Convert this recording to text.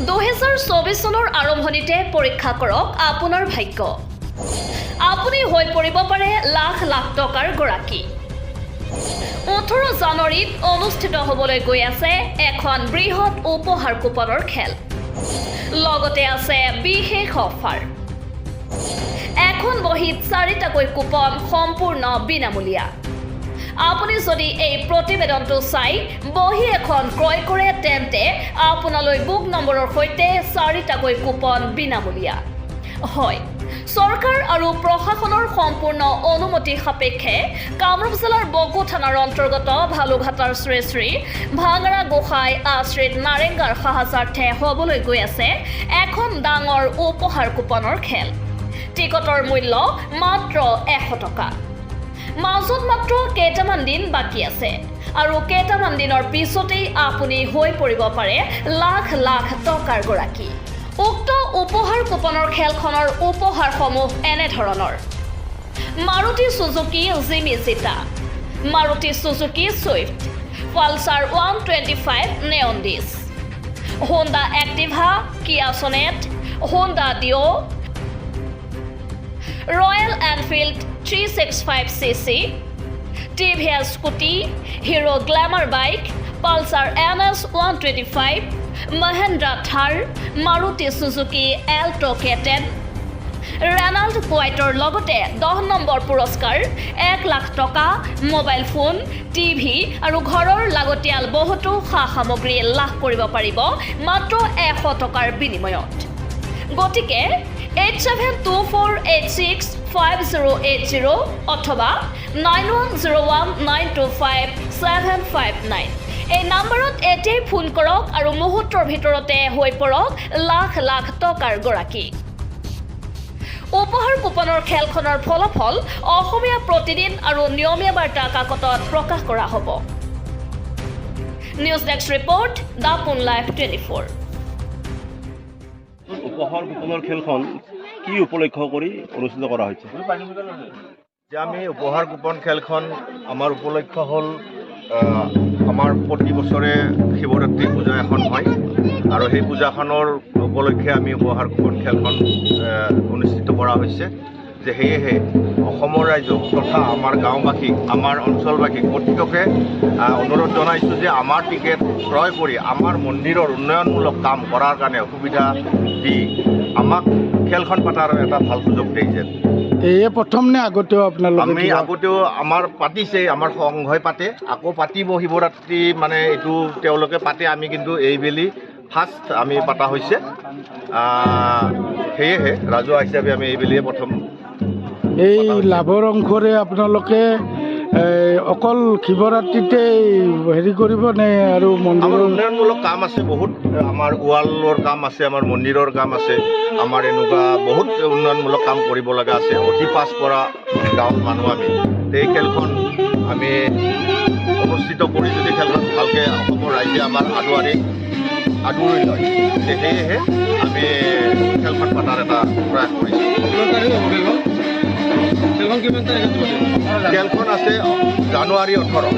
2024 চনৰ আৰম্ভণিতে পৰীক্ষা কৰক আপোনাৰ ভাগ্য। আপুনি হৈ পৰিব পাৰে লাখ লাখ টকাৰ গৰাকী। 18 জানুৱাৰীত অনুষ্ঠিত হ'বলৈ গৈ আছে এখন বৃহৎ উপহাৰ কুপনৰ খেল। লগতে আছে বিশেষ অফাৰ। এখন বহীত চাৰিটাকৈ কুপন সম্পূৰ্ণ বিনামূলীয়া। আপুনি যদি এই প্ৰতিবেদনটো চাই বহী এখন ক্ৰয় কৰে, তেন্তে আপোনালৈ বুক নম্বৰৰ সৈতে চাৰিটাকৈ কুপন বিনামূলীয়া হয়। চৰকাৰ আৰু প্ৰশাসনৰ সম্পূৰ্ণ অনুমতি সাপেক্ষে কামৰূপ জিলাৰ বকো থানাৰ অন্তৰ্গত ভালুঘাটাৰ শ্ৰী শ্ৰী ভাঙৰা গোসাঁই আশ্ৰিত নাৰেংগাৰ সাহায্যাৰ্থে হ'বলৈ গৈ আছে এখন ডাঙৰ উপহাৰ কুপনৰ খেল। টিকটৰ মূল্য মাত্ৰ 100 টকা। মাজত মাত্ৰ কেইটামান দিন বাকী আছে আৰু কেইটামান দিনৰ পিছতেই আপুনি হৈ পৰিব পাৰে লাখ লাখ টকাৰ গৰাকী। উক্ত উপহাৰ কুপনৰ খেলখনৰ উপহাৰসমূহ এনেধৰণৰ: Maruti Suzuki Jimny Zeta, Maruti Suzuki Swift, Pulsar 125 neon disk, Honda Activa, Kia Sonet, Honda Dio, royal Enfield 365 CC, TVS scooty, hero glamour bike, Pulsar NS 125, Mahindra Thar, Maruti Suzuki Alto K10, Renault কুইডৰ লগতে 10 number পুৰস্কাৰ 1 লাখ টকা, mobile phone, TV আৰু ঘৰৰ লাগতিয়াল বহুতো সা সামগ্ৰী লাভ কৰিব পাৰিব মাত্ৰ 100 টকাৰ বিনিময়ত। গতিকে 8724865080 অথবা 9101925759 এই নাম্বাৰত এতিয়াই ফোন কৰক আৰু মুহূৰ্তৰ ভিতৰতে হৈ পৰক লাখ লাখ টকাৰ গৰাকী। উপহাৰ কুপনৰ খেলখনৰ ফলাফল অসমীয়া প্ৰতিদিন আৰু নিয়মীয়া বাৰ্তা কাকতত প্ৰকাশ কৰা হ'ব। News desk report, Dapon live 24। উপহাৰ কুপনৰ খেলখন কি উপলক্ষ কৰি অনুষ্ঠিত কৰা হৈছে? যে আমি উপহাৰ কুপন খেলখন আমাৰ উপলক্ষ হ'ল, আমাৰ প্ৰতি বছৰে শিৱৰাত্ৰি পূজা এখন হয় আৰু সেই পূজাখনৰ উপলক্ষে আমি উপহাৰ কুপন খেলখন অনুষ্ঠিত কৰা হৈছে। যে সেয়েহে অসমৰ ৰাইজক তথা আমাৰ গাঁওবাসীক, আমাৰ অঞ্চলবাসীক প্ৰত্যেককে অনুৰোধ জনাইছোঁ যে আমাৰ টিকেট ক্ৰয় কৰি আমাৰ মন্দিৰৰ উন্নয়নমূলক কাম কৰাৰ কাৰণে সুবিধা দি আমাক খেলখন পতাৰ এটা ভাল সুযোগ দিছে। এয়ে প্ৰথম নে আগতেও আপোনালোকে আমি কিবা আগতেও আমাৰ পাতিছে, আমাৰ সংঘই পাতে, আকৌ পাতিব। শিৱৰাত্ৰি মানে এইটো তেওঁলোকে পাতে, আমি কিন্তু এইবেলি ফাৰ্ষ্ট আমি পাতা হৈছে। সেয়েহে ৰাজহুৱা হিচাপে আমি এইবেলিয়ে প্ৰথম এই পতা হৈছে। লাভৰ অংশৰে আপোনালোকে এই, অকল শিৱৰাত্ৰিতে হেৰি কৰিব নে আৰু আমাৰ মন্দিৰৰ উন্নয়নমূলক কাম আছে বহুত। আমাৰ ৱালৰ কাম আছে, আমাৰ মন্দিৰৰ কাম আছে, আমাৰ এনেকুৱা বহুত উন্নয়নমূলক কাম কৰিব লগা আছে। অতি পাছপৰা গাঁৱৰ মানুহ আমি। এই খেলখন আমি অনুষ্ঠিত কৰি যদি খেলখন ভালকৈ অসমৰ ৰাইজে আমাৰ আদৰি লয়, তে সেয়েহে আমি খেলখন পতাৰ এটা প্ৰয়াস কৰিছোঁ। খেলখন আছে জানুৱাৰী 18।